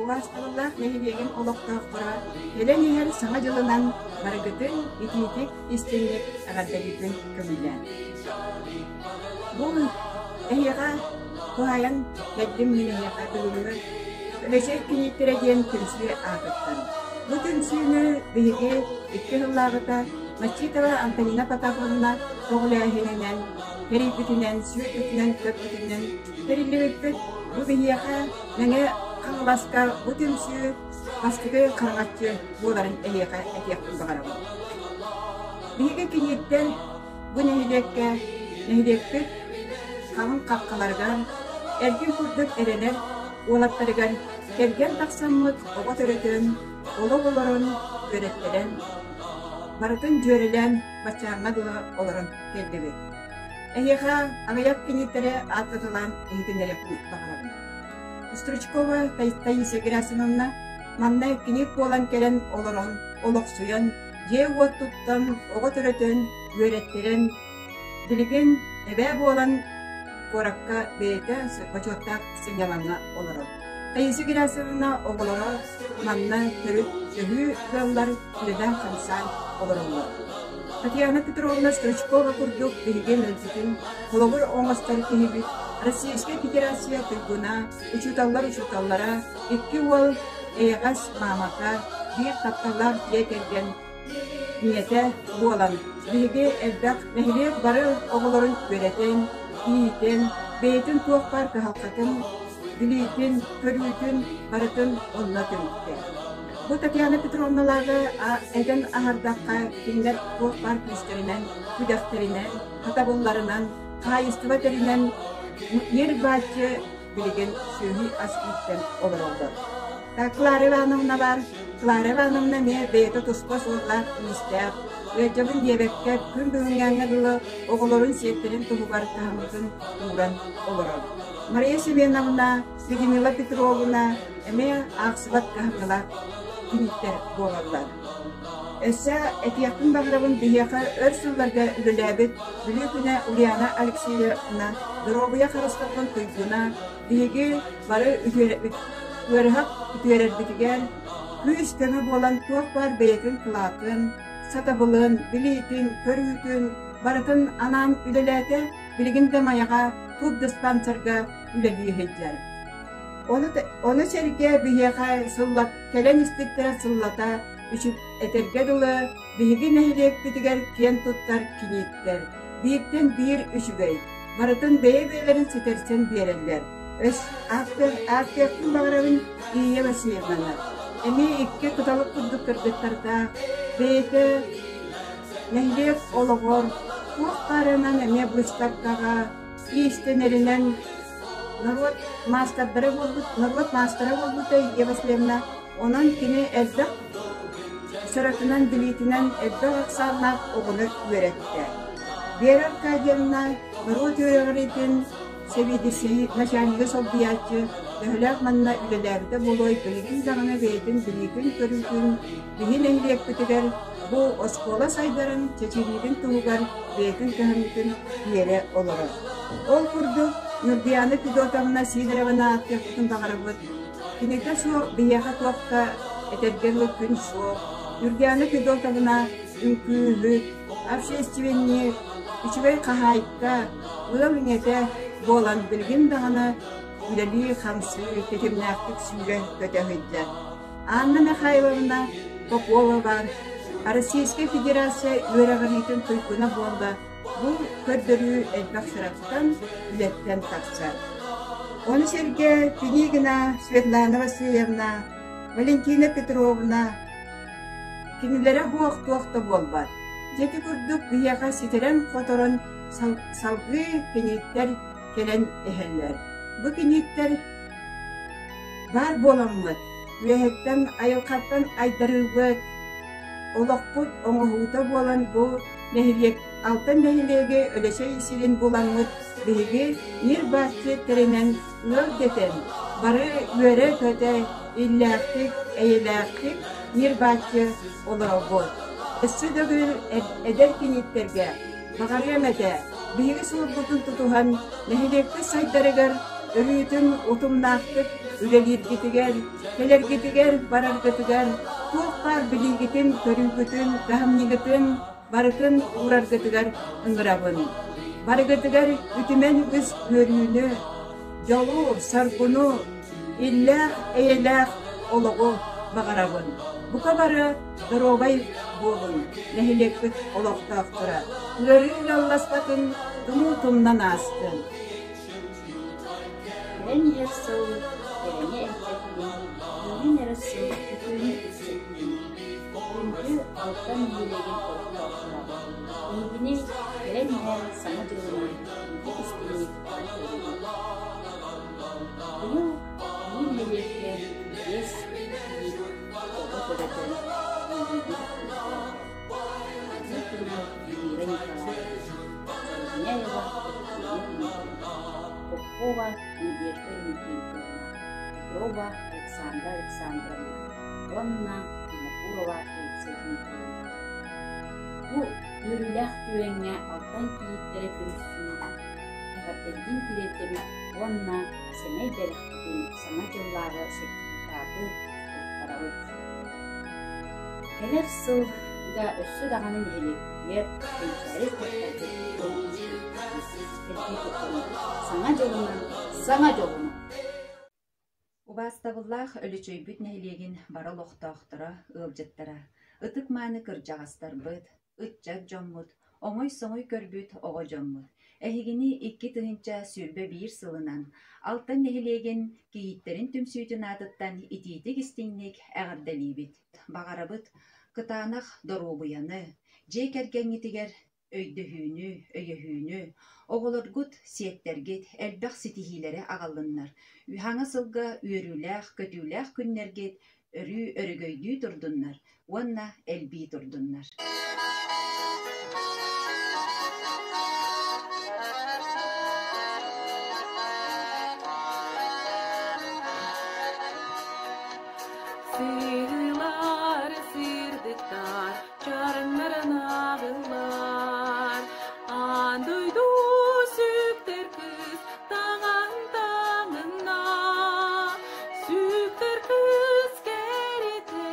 Убаастабыллаах нэһилиэгим олохтоохторо кэлэн иһэр Саҥа дьылынан барыгытын итиитик истиҥник эҕэрдэлиирбин көҥүллээн. Бу эһиэхэ туһаайан кэллим мин эһиэхэ бүгүҥҥү Өлөчөй кинииттэрэ диэн түмсүү аатыттан. Бу түмсүүнү биһиги икки сыллааҕыта Мачитова Антонина Потаповна көҕүлээһининэн, тэрийбитинэн, сүөрбүтүнэн, көппүтүнэн тэриллибиппит. Бу биһиэхэ Мэҥэ Хаҥаласка бу түмсүү бастакы хараҥаччы буоларын эһиэхэ этиэхпин баҕарабын. Биһиги киниттэн бу нэһилиэккэ нэһилиэкпит халыҥ хаххаларыгар эргин курдук эрэнэр уолаттарыгар кэргэн тахсаммыт оҕо төрөтөн, олох олорон, үөрэттэрэн, барытын дьүөрэлээн баччааҥҥа дылы олорон кэллибит. Эһиэхэ аҕыйах кинииттэрэ ааттаталаан иһитиннэриэхпин баҕарабын. Стручкова Таисия Герасимовна манна кини буолан кэлэн олорон, олохсуйан, дьиэ-уот туттан, оҕо төрөтөн, үөрэттэрэн, билигин эбээ буолан куоракка бэйэтэ бочуоттаах сынньалаҥҥа олорор. Таисия Герасимовна оҕолоро манна төрүт төһүү ыаллар үлэлээн-хамсаан олороллор. Татьяна Петровна Стручкова курдук биһиги мэлдьитин холобур оҥостор киһибит Российскай Федерация туйгуна, учууталлар учууталлара, икки уол эйэҕэс маамата, биир тапталлаах дьиэ кэргэн ийэтэ буолан, биһиги элбэх нэһилиэк бары оҕолорун үөрэтэн, иитэн, бэйэтин туох баар кыһалҕатын, билиитин, көрүүтүн барытын онно түмтэ. Бу Татьяна Петровналааҕы этэн аһардахха, кинилэр туох баар күүстэринэн, күдэхтэринэн, хатабылларынан, хаһаайыстыба тэринэн ньир-бааччы билигин сүөһү-ас ииттэн олороллор. Клара Ивановна баар. Клара Ивановна эмиэ бэйэтэ туспа суоллаах-иистээх, ыалдьабын диэбэккэ, күн бүгүҥҥээҥҥэ дылы оҕолорун сиэттэрин туһугар кыһаммытын ууран олорор. Мария Семеновна, Людмила Петровна эмиэ аахсыбат кыһамньылаах киниттэр буолаллар. Өссө этиэхпин баҕарабын биһиэхэ өр сылларга үлэлээбит Бүлүү күнэ Ульяна Алексеевна доруобуйа харыстабылын туйгуна, биһиги бары ыарыһах үтүөрэрбитигэр күүс-көмө буолан туох баар бэйэтин кылаатын, сатабылын, билиитин, көрүүтүн барытын анаан үлэлээтэ, билигин да Майаҕа тубдиспансерга үлэлии сылдьар. Ону сэргэ биһиэхэ сыллат кэлэн испиттэрэ сыллата этэргэ дылы биһиги нэһилиэкпитигэр киэн туттар кинииттэр бииртэн биир үчүгэй, барытын бэйэ-бэйэлэрин ситэрсэн биэрэллэр. Өс ааттыахпын баҕарабын Ия Васильевнаны. Эмиэ икки кыталык курдук кыргыттардаах, бэйэтэ нэһилиэк олоҕор туох баарынан эмиэ быыстапкаҕа иистэнэринэн норуот маастардара буолбут, норуот маастара буолбута Ия Васильевна. Онон кини элбэх сыратынан, билиитинэн элбэх ахсааннаах оҕону үөрэттэ. Вера Аркадьевна норуот үөрэҕириитин сэбиэдиссэйи начальнига солбуйааччы төһөлөөх манна үлэлээбитэ буолуой, билигин даҕаны бэйэтин билиитин-көрүүтүн биһи нэһилиэкпитигэр бу оскуола сайдарын, чэчириирин туһугар бэйэтин кыһамньытын биэрэ олорор. Ол курдук, Ньургуяна Федотовна Сидорованы ааттыахпытын баҕарабыт. Кинитэ суох биһиэхэ туох да этэргэ дылы күн суох. Ньургуяна Федотовна үҥкүүһүт, общественник, үчүгэй хаһаайка, ыал ийэтэ буолан билигин даҕаны үлэлии-хамсыы, тэтимнээхтик сүүрэ-көтө сылдьар. Анна Михайловна Попова баар Российскай Федерация үөрэҕириитин туйгуна буолла. Бу көрдөрүү элбэх сыраттан, үлэттэн тахсар. Ону сэргэ Пинигина Светлана Васильевна, Валентина Петровна кинилэрэ суох туох да буолбат. Дьэ ити курдук биһиэхэ ситэрэн-хоторон салгыы кинииттэр кэлэн иһэллэр. Бу кинииттэр баар буоламмыт, үөһэттэн айылҕаттан айдарыыбыт, олохпут оҥоһуута буолан бу нэһилиэк Алтан нэһилиэги Өлөчөй сирин буламмыт биһиги ньир-бааччы тэринэн ыал дэтэн, бары үөрэ-көтө, иллээхтик, эйэлээхтик ньир-бааччы олоробут. Өссө төгүл эдэр кинииттэргэ баҕарыам этэ, биһиги суолбутун тутуһан нэһилиэкпит сайдарыгар. Өрүүтүн утумнаахтык үлэлииргитигэр, кэлэргитигэр, бараргытыгар туох баар билиигитин, көрүүгүтүн, кыһамньыгытын барытын уураргытыгар ыҥырабын. Барыгытыгар үтүмэн үгүс үөрүүнү, дьолу, саргыны, иллээх, эйэлээх олоҕу баҕарабын. Бука бары доруобай буолуҥ, нэһилиэкпит олохтоохторо. Ыарыы ыалласпатын, тумуу тумнан аастын. Кэлэн иһэр сыл кэрэни элбэтиэн, үүнэн эрэр сыл үтүөнү үксэтиэн. Күндү Алтан нэһилиэгин олохтоохторо, эһигини кэлэн иһэр Саҥа дьылынан итиитик-истиҥник эҕэрдэлиибит. Быйыл биир нэһилиэккэ 5 киһи оҕо төрөтөн үөрүүбүт элбээтэ. Дмитриева Эльвира Николаевна, Заровняева Екатерина Дмитриевна, Попова Надежда Иннокентьевна, Петрова Александра Александровна уонна Винокурова Эльза Дмитриевна. Бу үөрүүлээх түгэҥҥэ Алтан кийииттэрэ түмсүү эҕэрдэлэрин тириэрдэбит уонна сэмэй бэлэхпитин Саҥа дьыллааҕы сертификаты туттарабыт. Кэлэр сылга өссө даҕаны нэһилиэкпитигэр кэнчээри ыччаттарбыт элбии турдунар. Саҥа дьылынан, саҥа дьолунан! Убаастабыллаах Өлөчөйбүт нэһилиэгин бары олохтоохторо, ыалдьыттара, ытык-мааны кырдьаҕастарбыт, ыччат дьоммут, оҥой-соҥой көрбүт оҕо дьоммут, эһигини 2021 сылынан Алтан нэһилиэгин кийииттэрин түмсүүтүн аатыттан итиитик-истиҥник эҕэрдэлиибит! Баҕарабыт кытаанах доруобуйаны, дьиэ кэргэҥҥитигэр өйдөһүүнү, өйөһүүнү, оҕолоргут, сиэттэргит элбэх ситиһиилэри аҕаллыннар, саҥа сылга үөрүүлээх, көтүүлээх күннэргит өрүү өрөгөйдүү турдуннар уонна элбии турдуннар. Сыылар сырдыктар чарыҥнарын ааҕыллар, Аан дойду сүктэр кыыс таҥан таҥынна. Сүктэр кыыс кэрэтэ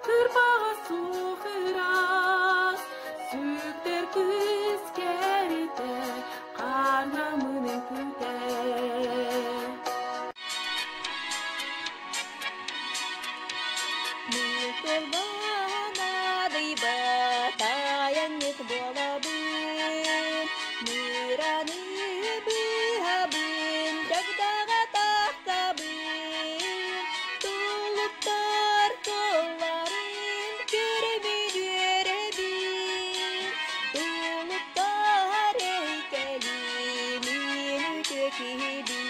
кырбаҕа суох ыраас, Сүктэр кыыс кэрэтэ харамын үҥкүтэ. Муҥкулбанаадыйбат айанньыт буолабын, Мыраны быыһабын, дагдаҕа тахсабын, Тулуктар тылларын көрөбүн үөрэбин, Тулуктар эйкэлиимин үтүө киһибин.